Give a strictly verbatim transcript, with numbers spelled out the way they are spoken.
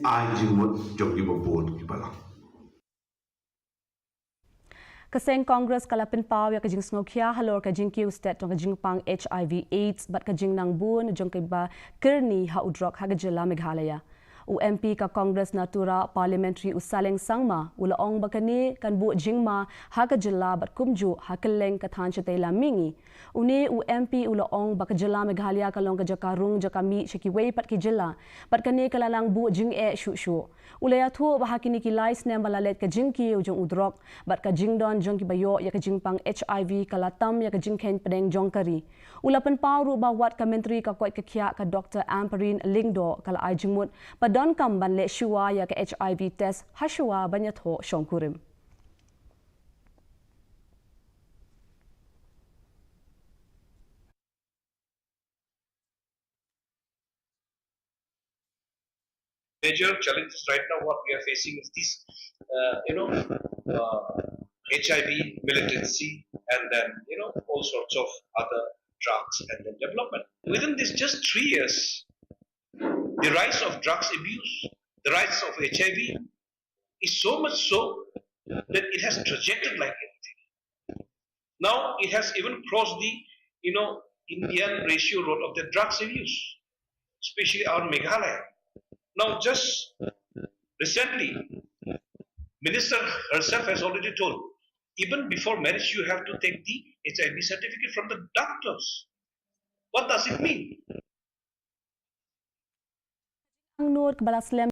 ai jingmut jong kiba bun kiba lang. Ka seng Congress ka la pynpaw ïa ka jingsngewkhia halor ka jingkiew stet jong ka jingpang HIV AIDS bad ka jingnang bun jong kiba kyrni ha u drok ha ka jylla Meghalaya. U MP ka Congress na Tura Parliamentary u Saleng Sangma u la ong ba kane kan buh jingma ha ka jylla bad kumjuh ha kylleng ka thaiñ shatei lam mihngi. Une u MP u la ong ba ka jylla Meghalaya ka long ka jaka rung jaka mih sha kiwei pat ki jylla bad kane ka la nang buh jingeh shuh shuh. U la ïathuh ba ha kine ki lai snem ba la leit ka jingkiew jong u drok bad ka jingdon jong kiba ïoh ïa ka jingpang HIV ka la tam ïa ka jingkheiñ pdeng jong ka ri. U la pynpaw ruh ba wat ka Myntri ka koit ka khiah ka Doctor Ampareen Lyngdoh ka la ai jingmut ba donkam ban leh shuwa ïa ka HIV test ha shuwa ban ïathoh shongkurim. Major challenges right now what we are facing is this, uh, you know, uh, HIV militancy, and then, you know, all sorts of other drugs and then development. Within this just three years, the rise of drugs abuse, the rise of HIV is so much so that it has trajected like anything. Now it has even crossed the, you know, Indian ratio road of the drugs abuse, especially our Meghalaya. Now, just recently, Minister herself has already told, even before marriage, you have to take the HIV certificate from the doctors. What does it mean? Angnud kaba la slem